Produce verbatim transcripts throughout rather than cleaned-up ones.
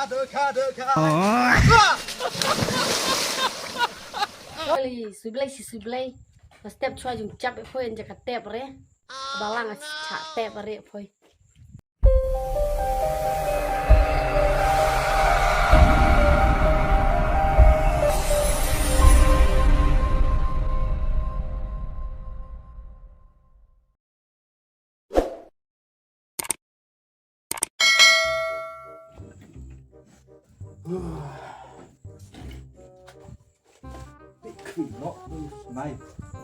Poi, sui blei, sui, sui blei. Ba step chwa jong chap e poi, ynda ka tep re. Ba lang a cha tep re poi. Tik khnok tu snai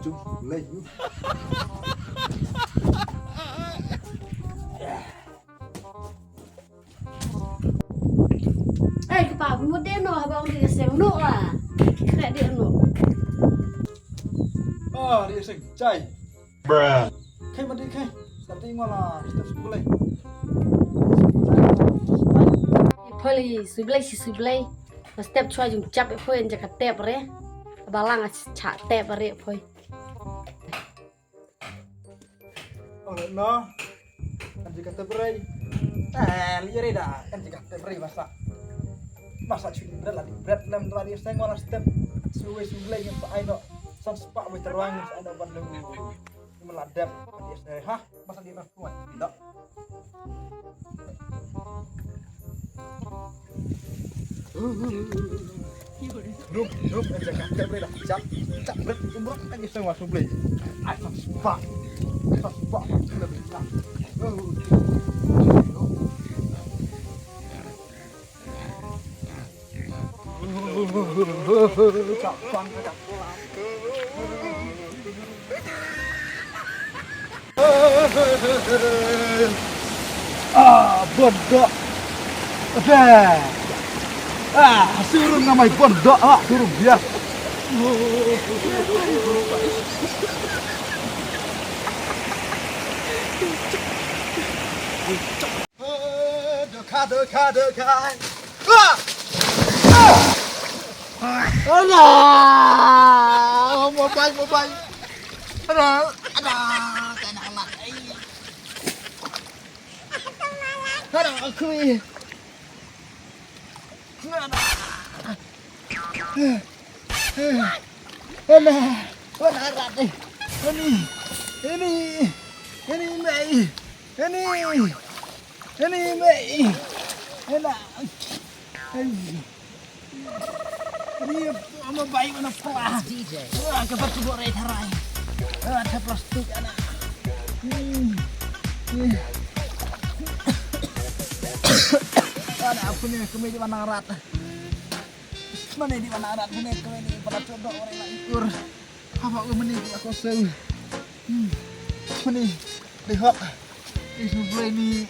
jong lei. Eh, kpa, mut de no, haba ong di seng no la. Kre de no. Ah, di seng chai. Bruh. Khai ma di khai. Sa ti ngwa la, step sku lei. Poi, sui blei, sui, sui blei. Ba step chwa jong chap e poi, ynda ka tep re. Ba lang a cha tep re poi. Oh no. Kan jika tebrei. Eh, lihat dah. Kan jika tebrei masa. Masa curi berat lah di berat lem tu, di seng wala step. Suwe suwe yang sa ai no. San sepak we teruang yang sa ai no ban lu. Meladep di seng. Hah? Masa di ras kuat. Tidak. Rum, rum, eh, jangan, jangan boleh dah. Cak, cak, rum, rum, kan dia semua sublei. Ai, tak sebab. Tak sebab. Lebih tak. Oh. Cak, bang, cak. Ah, bondok. Ada. Ah, surung namai bondok, ah, surung dia. Doka, doka, doka. Ah! Ah! Alah, mobile, mobile. Alah, alah, kena anak. Ai. Alah, aku. Alah. Alah, alah, rat ni. Ini, ini, ini, mei. Ini, ini, mei. Alah. Ai. Ni ama bai mana pla. Wah, ka pat tu rai tharai. Ah, ta plastik anak. Hmm. Hmm. Anak aku ni kami di mana rat. Mana di mana rat ni kami di pada codok orang nak ikur. Haba u mane ki ako sew. Hmm. Mane di hok. Isu blei ni.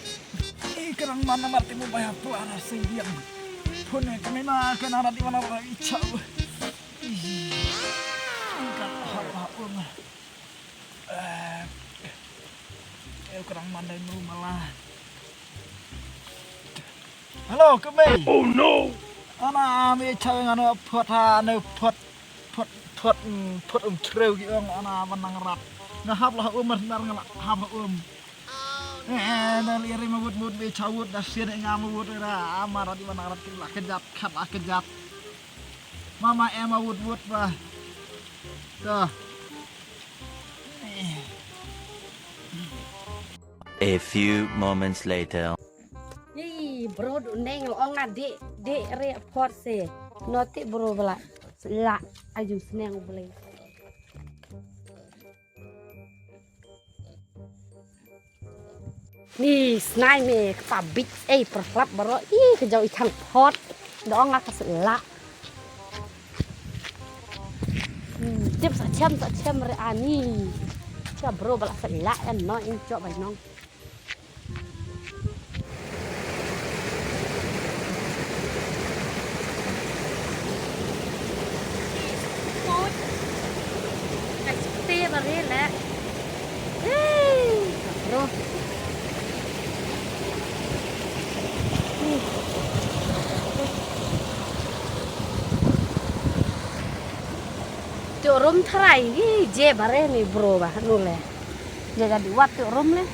I kerang mana mati mo baya plara sediam. Pone kami na kena rati mana orang ichau. Ikan haba um. Eh, kerang mana rumah lah. Hello, kemei. Oh no. Ana me chau ngano phot ha ne phot phot phot phot um chrew ki ong ana ban nang rat. Nga hap la um mar nar nga la hap um. Eh, na li ri ma wut wut me chau wut da sien nga ma wut ra amar di ban nang rat ki la kejat khat la kejat. Mama em ma wut wut ba. Da. A few moments later. Ih, bro, du neng ong nga de, de re phot se. Noti bro bla. La, aju sneng bla. Ni snai me kpa bit ei perhlap bro. Ih, kejau i khang phot. Da ong nga ka sela. Hmm, tip sa chem sa chem re ani. Ka bro bala sa la en no in chok bai nong. Ka sukte ba re le. Hey, ka bro. Tu rum tharai ni je bare ni bro ba nu le. Je jadi wat tu rum le.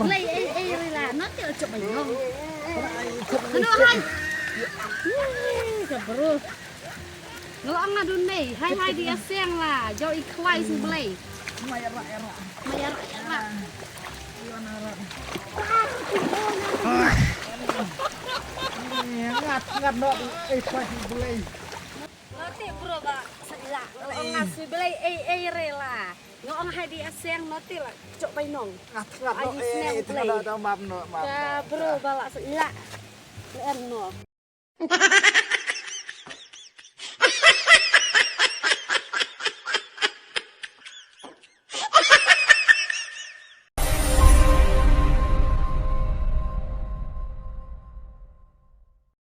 Blei ei ei re la, no te la jop bai nong. Ano hai. Ka bro. Nga la ong nga dun mei, hai hai di aseng la, jop i khwai sing blei. Mai ra ra. Mai ra ra. Ngat ngat no ei khwai sing blei. Noti bro ba sa ila. Nga ong nga sui blei ei ei re la. Nga ong hai di aseng noti la. Jop bai nong. Ngat ngat no ei ei. Map no map. Ka bro ba la sa ila. Em no.